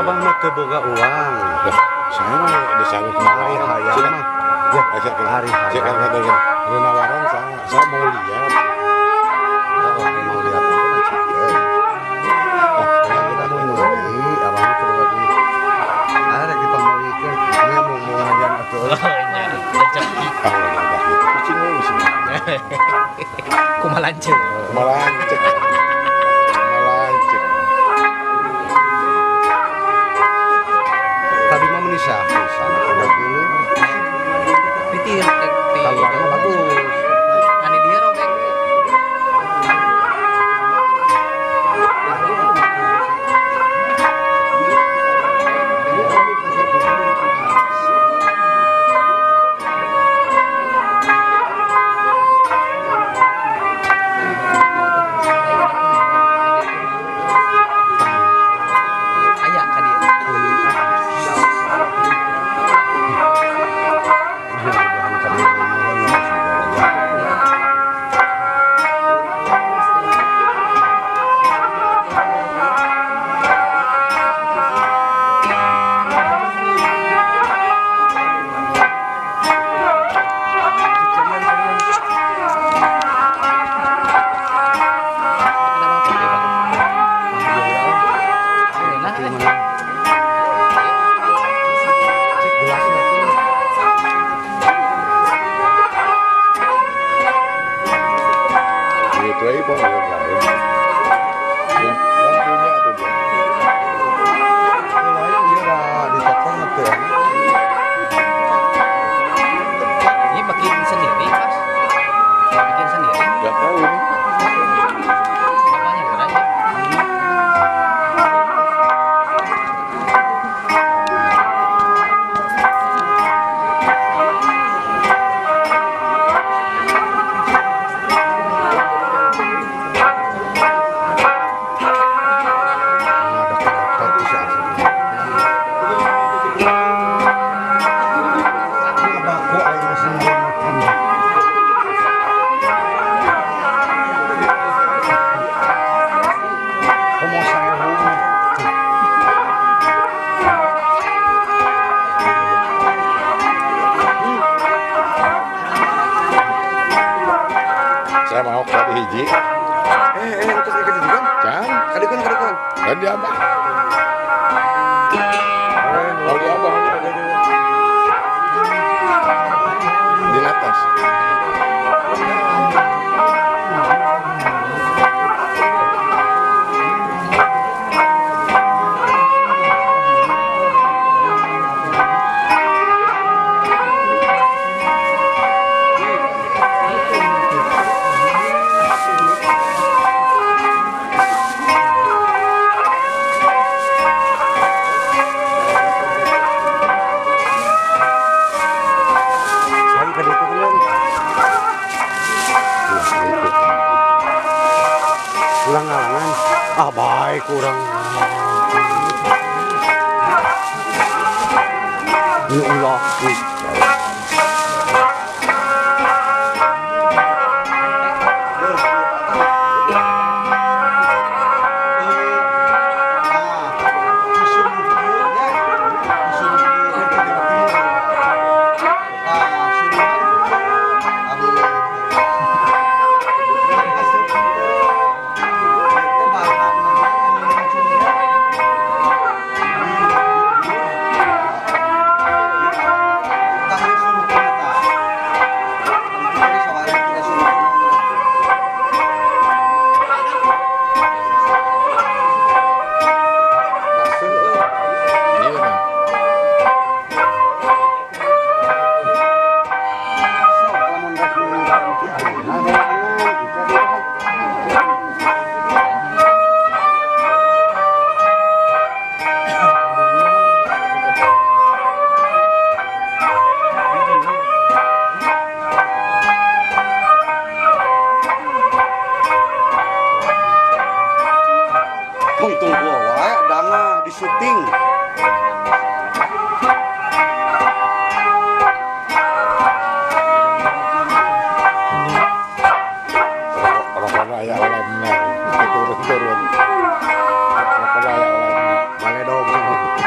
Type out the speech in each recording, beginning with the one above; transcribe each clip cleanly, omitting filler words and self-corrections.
Abah mah teu boga uang. Saya mah di sana Hari hayang mah. Ya, Hari saya kan hayang. kata gini, ada nawaran saya mau lihat. Oh, mau lihat apa mah cik. Oh, yang kita Mau meuli, abah mah teu boga duit. Ah, rek dipangmeulikeun. Ini mau ngajian atuh. Oh, nya rezeki. Ah, udah gitu. Kucing lu di sini. Kumaha lanceuk. Melancet. Melancet. Tadi mah menisah pisan atuh geuleuh. Di ti ti Kaluarna mah bagus. Ani dia robek. Aya ka dieu. Mudah-mudahan ka dieu nuhun ya. Kenapa kopi, Bang? Nah, Gimana? Cik gelasnya tuh. Gitu aja Pak, kalau lain. Yang punya tuh dia. Lain ieu da di toko mah teu. Ini bikin sendiri, Mas. Bikin sendiri. Gak tahu ini. Apanya geura ya? Ada karakter tuh si Asep. Ini baku aing mesin makan. Komo saehu. Saya mau kali hiji. Terus ieu juga. Can, Kadikeun kadikeun. kan dia abah. Oh, di abah. Di atas. Saya ka ditu kan. Nah, itu. Ulang alangan. Ah, baik kurang. Ya Allah. Ih. Iya, Bang. Tungtung gua wae dangah di syuting. Rokoknya aya lemnya. Turun-turun. Rokoknya aya lemnya. Baledog.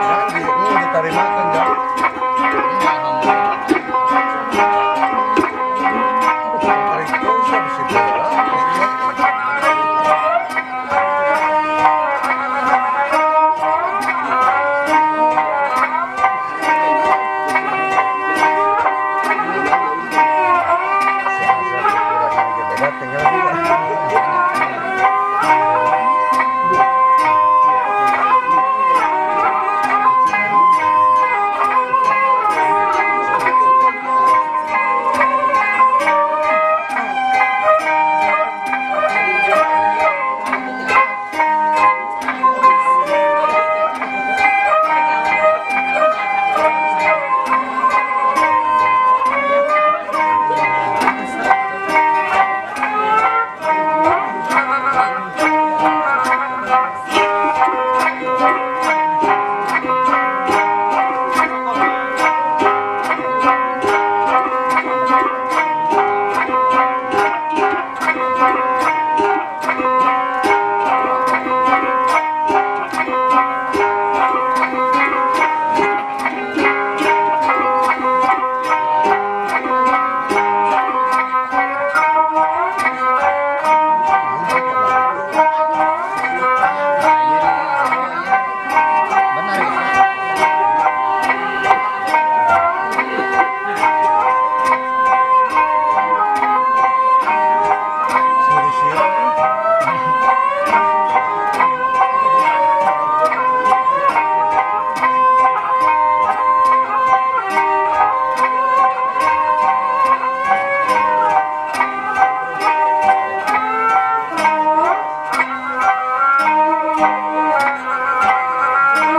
Jangan di, ini ditarimakan jang. Alhamdulillah. Tarik terus habis itu ya. Si Azhar kurang lagi beda tinggal juga. Nah, iya nih, iya. Benar ya. Sendiri sih.